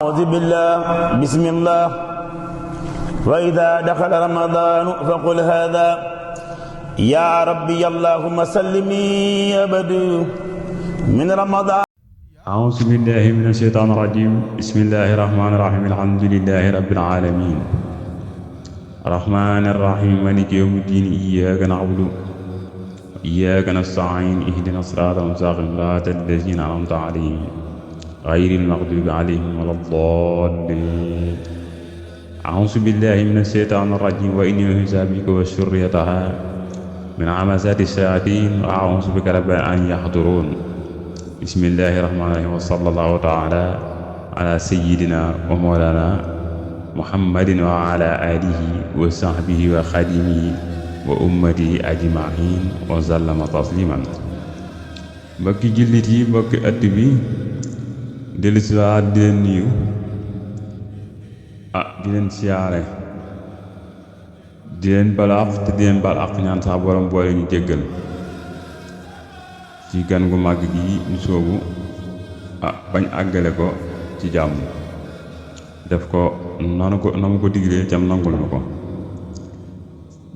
أعوذ بالله بسم الله وإذا دخل رمضان فقل هذا يا ربي اللهم سلمي أبدا من رمضان. أعوذ بالله من الشيطان الرجيم. بسم الله الرحمن الرحيم. الحمد لله رب العالمين الرحمن الرحيم مالك يوم الدين إياك نعبد وإياك نستعين اهدنا الصراط المستقيم صراط الذين أنعمت عليهم غير المغضوب عليهم ولا الضالين. أعوذ بالله من الشيطان الرجيم وإني أعوذ بك وذريتها من همزات الشياطين وأعوذ بك رب أن يحضرون. بسم الله الرحمن الرحيم وصلى الله تعالى على سيدنا ومولانا محمد وعلى آله وصحبه وخادمه وأمته أجمعين وسلم تسليما. mbokki jullit yi, mbokki at bi dellu si waat di leen nuyu di leen siyaare di leen balaax te di leen bal ak ñaan sax borom boole ñu jéggal ci gan gu màgg gi ñu soobu bañ àggale ko ci jàmm def ko nanu ko na mu ko diglee cam nangul na ko.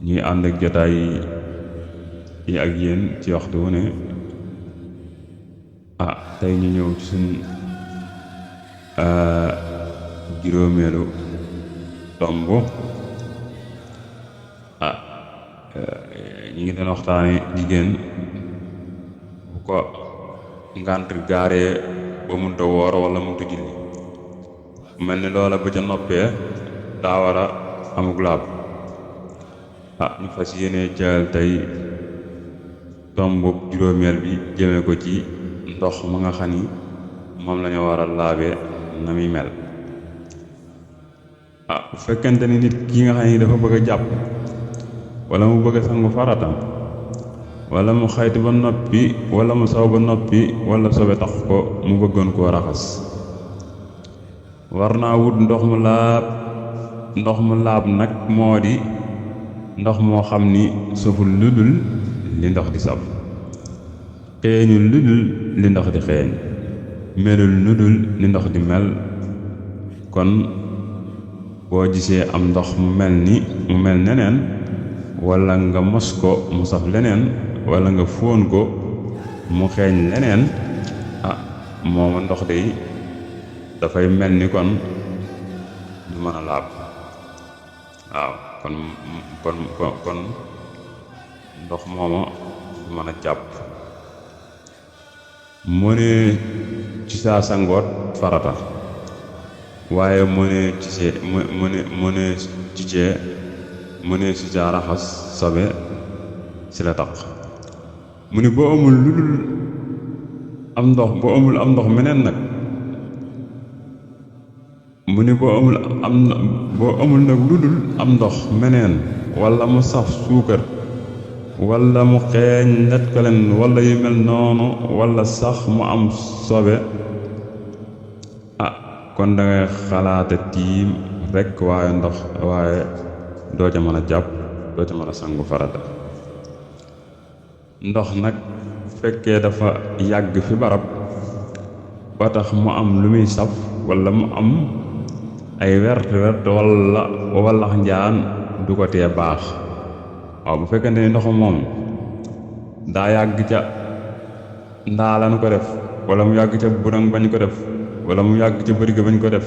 ñuy ànd ak jotaay yi ak yéen ci waxtu wu ne tey ñu ñëw ci suñ juróomeelu tomb ñu ngi doon waxtaane jigéen bu ko ngànt gaaree ba munta woor wala munta julli, mel ni loola ba ca noppee daa war a amuk laab. ñu fas yéene jël tey tomb juróomeel bi jëme ko ci ndox ma nga xam ni moom lañu war a laabe na muy mel. bu fekkente ni nit ki nga xam ni dafa bëgg a jàpp wala mu bëgg a sangu farata wala mu xaytu ba noppi wala mu saw ba noppi wala sobe tax ko mu bëggoon koo raxas, war naa wut ndox mu laab. ndox mu laab nag moo di ndox moo xam ni saful ludul li ndox di saf, xeeñul ludul li ndox di xeeñ, melul ludul li ndox di mel. kon boo gisee am ndox mu mel neneen wala nga mos ko mu saf leneen wala nga fóon ko mu xeeñ leneen mooma ndox day dafay mel ni kon du mën a laab. kon ndox mooma du mën a jàpp. mu ne ci saa sangoot farata, waaye mu ne ci saa raxas sobe ci la taq. mu ne boo amul lu dul am ndox, boo amul meneen nag, mu ne boo amul nag lu dul am ndox meneen wala mu saf suukar wala mu xeeñ net ko leen wala yu mel noonu wala sax mu am sobe kon dangay xalaata tiim rekk waaye doo ca mën a jàpp, doo ca mën a sangu farata. ndox nag bu fekkee dafa yàgg fi barab ba tax mu am lu muy saf wala mu am ay wert wala wallax njaan du ko tee baax. bu fekkente ni ndox moom daa yàgg ca ndaa lañu ko def wala mu yàgg ca burang bañ ko def wala mu yàgg ca bërigo bañ ko def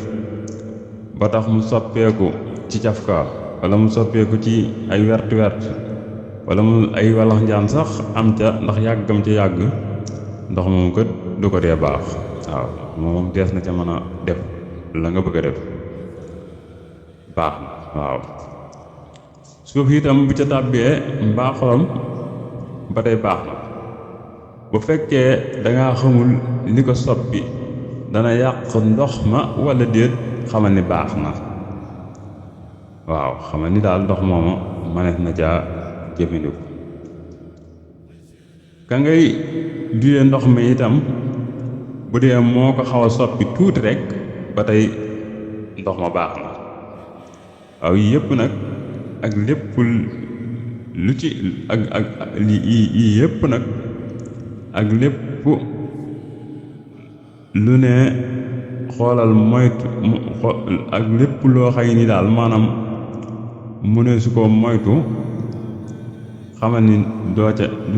ba tax mu soppeeku ci cafka wala mu soppeeku ci ay wert wala mu ay wallax njaan sax am ca ndax yàggam ca yàgg, ndox moom kët du ko dee baax. moom dees na ca mën a def la nga bëgg a def baax na. suuf itam bu ca tàbbee mbaa xorom ba tey baax na. bu fekkee dangaa xamul li ko soppi dana yàq ndox ma wala déet, xamal ni baax na. xamal ni daal ndox mooma mënees na caa jëfandiku. ka ngay duyee ndox mi itam bu dee moo ko xaw a soppi tuuti rekk ba tey ndox ma baax na. yépp nag ak lépp lu ci ak lii yépp nag ak lépp lu ne xoolal moytu ak lépp loo xëy ni daal maanaam mu ne su ko moytu xamal ni du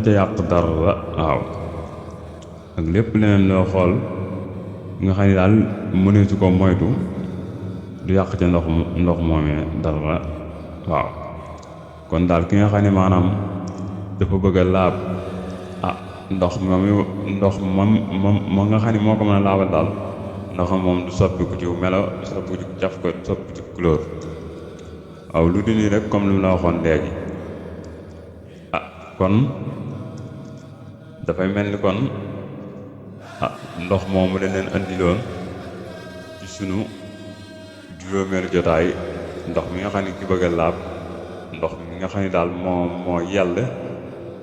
ca yàq dara waaw ak lépp leneen loo xool nga xam ni daal mu ne su ko moytu du yàq ca ndox moomee dara waaw kon daal ki nga xam ne maanaam dafa bëgg a laab ndox moom nga xam ne moo ko mën a laabal daal ndox moom du soppiku ci melo soppiku ci caf ko soppi ci couleur waaw lu di nii rek comme lu mu la waxoon léegi kon dafay mel ni kon ndox moomu dañ leen andiloon ci sunu juróomeelu jotaay ndox mi nga xam ne ki bëgg a laab ndox mi nga xam ne daal moo yàlla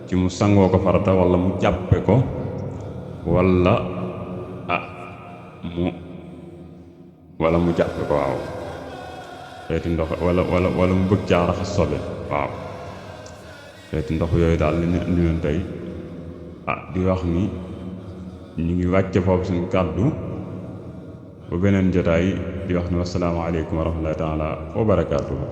ci mu sangoo ko farata wala mu jàppe ko wala mu jàppe ko waaw xeeti ndox wala mu bëgg caa raxas sobe waaw xeeti ndox yooyu daal li ñu indi leen tey di wax ni ñu ngi wàcce foofu suñu kàddu ba beneen jotaay di wax ni wassalaamu aleykum wa rahmatullahi taala wa barakaatuhu